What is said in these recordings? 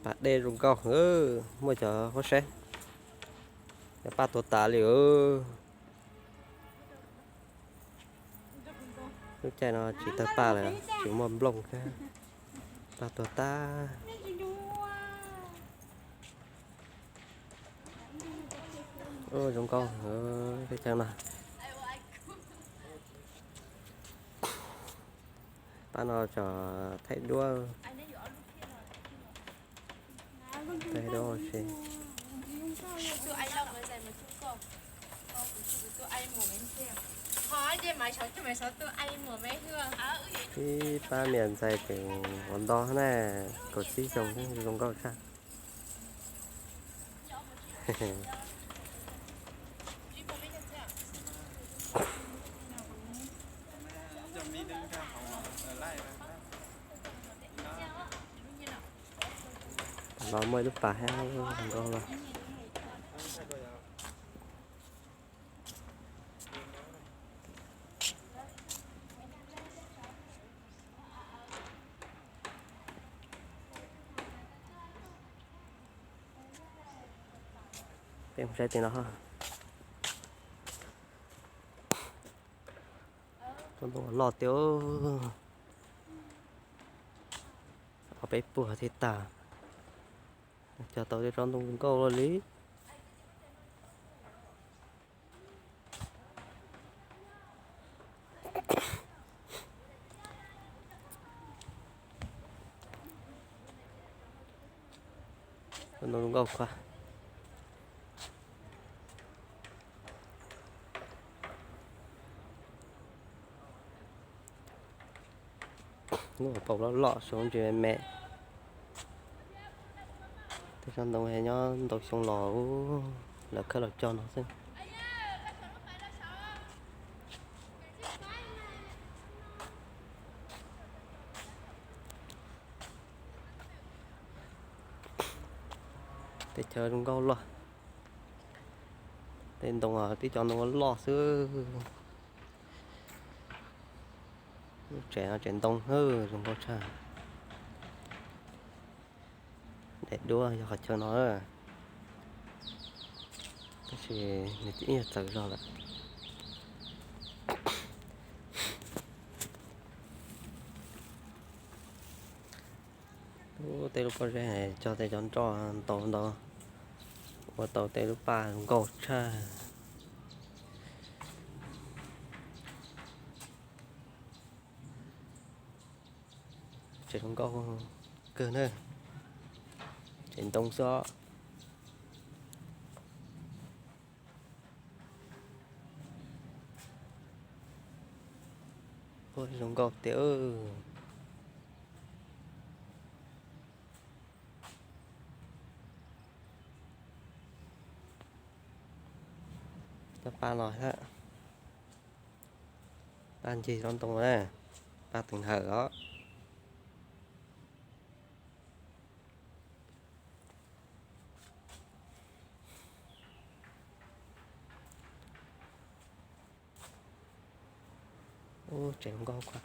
Pas dej zoo nkauj, muaj cov huab saib, cov paj tuag tas li. Lub caij no tsis tawg paj lawm, tsis muaj nplooj thiab, paj tuag tas. Zoo nkauj, teb chaws no. Pab no tso thaij duab. Thaij duab ua si. Ib pab niam ntxhais tseem ua nto na, kaum tsib xyoo, zoo nkauj tshaj. Los muaj ib lub pas hab zoo nkauj los. Peb mus saib tej no. Tsob ntoo loj tiag, ob peb puag thiaj tag. Cog tau tej tsob ntoo nkauj luaj li. Ntoo nkauj khuaj. Lub hauv paus loj loj, xyoo ntsis me me. Tej tsob ntoo nyob ntau xyoo los lawv khawb los cog no xwb. Teb chaws zoo nkauj loj. Tej ntoo, tib co ntoo loj xwb. Lub tsev no tsev ntoo, zoo nkauj tshaj. Daim duab yog qhov chaw no, tab sis nws twb ib nyuag txawv zog lawm. Ub, tej lub pob zeb cog tej cov nroj ntau ntau, ua tau tej lub paj nkauj tshaj. Tsev zoo nkauj kawg na, tsev ntoo xwb os. Ua zoo nkauj tiag. Cov paj no thiab, paj ncig tsob ntoo na, paj teev hawm os. Ub, tsev zoo nkauj kawg.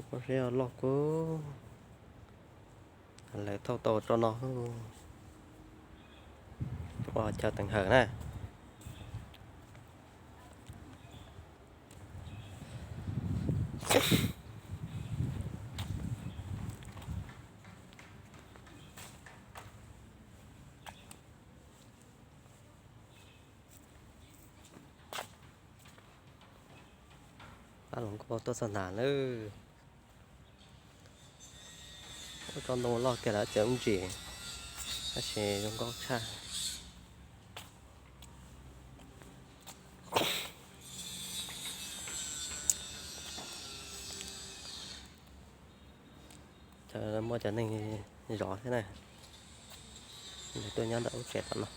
Pob zeb loj kawg, lawv thauj tau tso no ua chaw teev hawm na. Pab hluas nkauj tuaj txog ntawm lawm. Ub, tsob ntoo loj kiag lawm tsis ntsim, tab sis zoo nkauj tshaj. Chaw muaj cov neeg zov thiab na, nws tuaj nyob ntawm lub tsev tom no.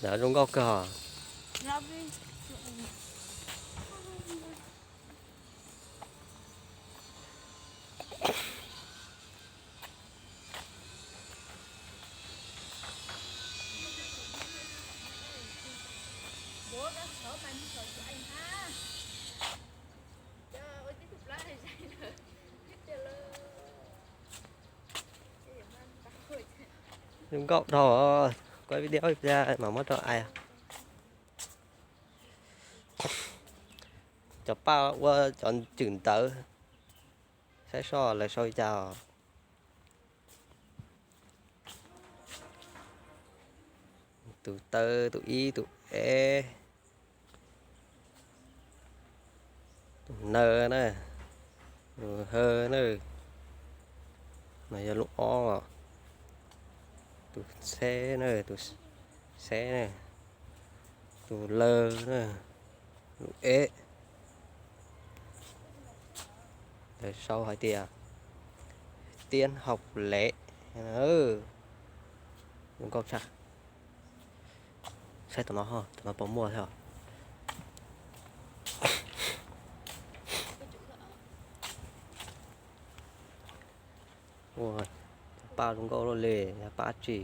Lawv zoo nkauj kawg os. Zoo nkauj dhau, kuaj video ib pliag mam muab rau ais. Cov paj ua cov cwm ntawv, saib soj lawv sau li cas os. Tus taw, tus ib, tus ev, tus naw na, tus haw na, no yog lub ob, tus xeb na, tus xeb na, tus law na, lub ev. Lawv sau hais tias tiab haum lev, zoo nkauj tshaj. Saib tom no, tom no puas muaj thiab. Ua, paj zoo nkauj luaj li, yog paj tsi?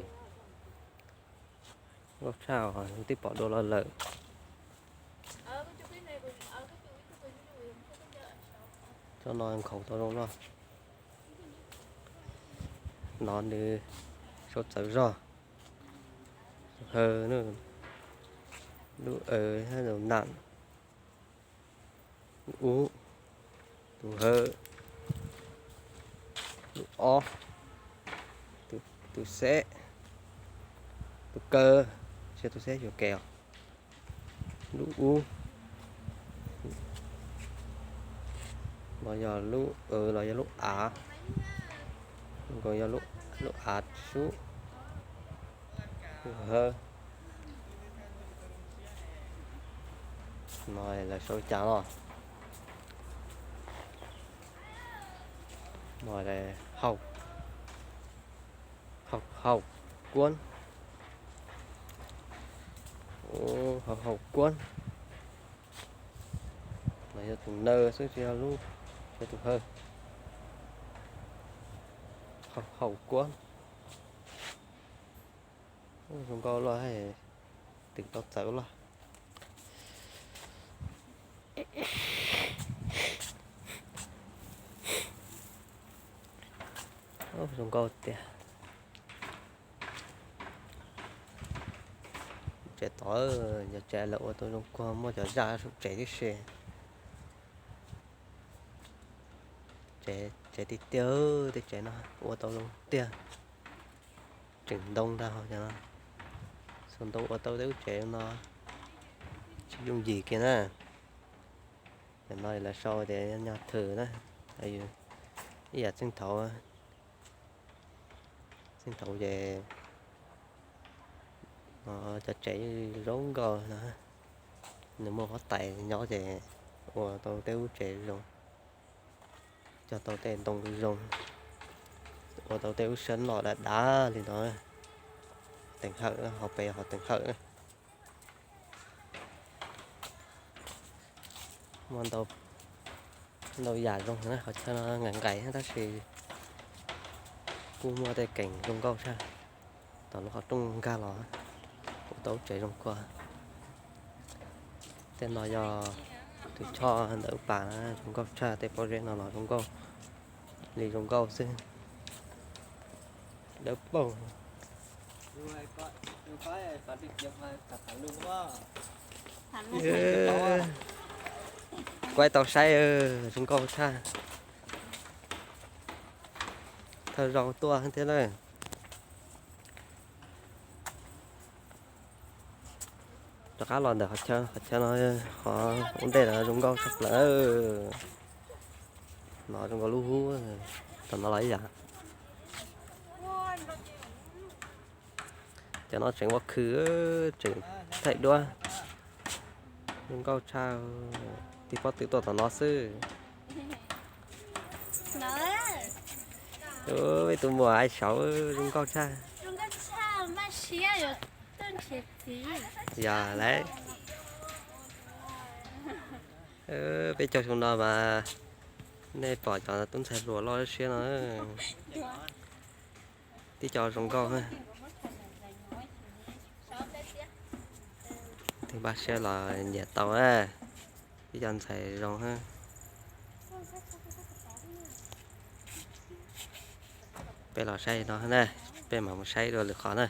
Nkauj tshaj, twb pom dua los lawm. Tsob no nkhaus tau zoo no. No nws sau txawv zog. Tus haw, lub aw, tus nam, lub ub, tus haw, lub ob, tus xeb, tus kaw, tus xeb yuam kev os. Lub ub, no yog lub, los yog lub av, nkaus yog lub av sub, lub haw. No lawv sau li cas los? No hau, hau, hau kuab, hau, hau kuab. No yog tus naw xwb tsis yog lub, yog tus haw. Hau, hau kuab. Zoo nkauj luaj, twm tau txawv luaj. Zoo nkauj tiag. Tsev tod, yog tsev lawv ua tau zoo kuag, muaj cov zaj saum tsev tib si. Tsev tiag tiag, tej tsev no ua tau zoo tiag. Tseem ntoo ntag cov no. Xuas ntoo ua tau tej lub tsev no tsis yooj yim kiag na. Cov no lawv sau tias nyog thwm na, ib yam txheej thaud, txheej thaud ces cov tsev zoo nkauj no, nws muaj huab tais nyob ces ua tau tej lub tsev zoo, cog tau tej ntoo zoo, ua tau tej lub sab loj dav dav li no. Teem hawm, hauv pes hauv teem hawm. Muaj ntau yam zoo na, qhov chaw no nqaim nqaim tab sis kuj muaj tej keem zoo nkauj tshaj. Tom lub qhov rooj nkag los ua tau lub tsev zoo kawg. Tej no yog tus choj ntawm lub pas na, zoo nkauj tshaj, tej pob zeb no los zoo nkauj li zoo nkauj xwb. Dawb paug. Kuaib tau saib, zoo nkauj tshaj. Thawj zaug tuaj thiab na. Rov qab los ntawm qhov chaw, qhov chaw no, qhov ua ntej no zoo nkauj tshaj plaws. No zoo nkauj lub hub, tom no los ib yam. Cov no tseem ua khw, tseem thaij duab. Zoo nkauj tshaj, tig pob tw tuaj tom no xwb. Peb tus muam ai saud zoo nkauj tshaj. Yog lawm. Peb caug xyoo no mas nej pom cov tub ntxhais hluas loj siab no. Tib co zoo nkauj. Tus npaj siab los nyiam tau na. Tib co ntxhais zoo. Peb los saib no na, peb Peb mam mus saib dua lwm qhov na.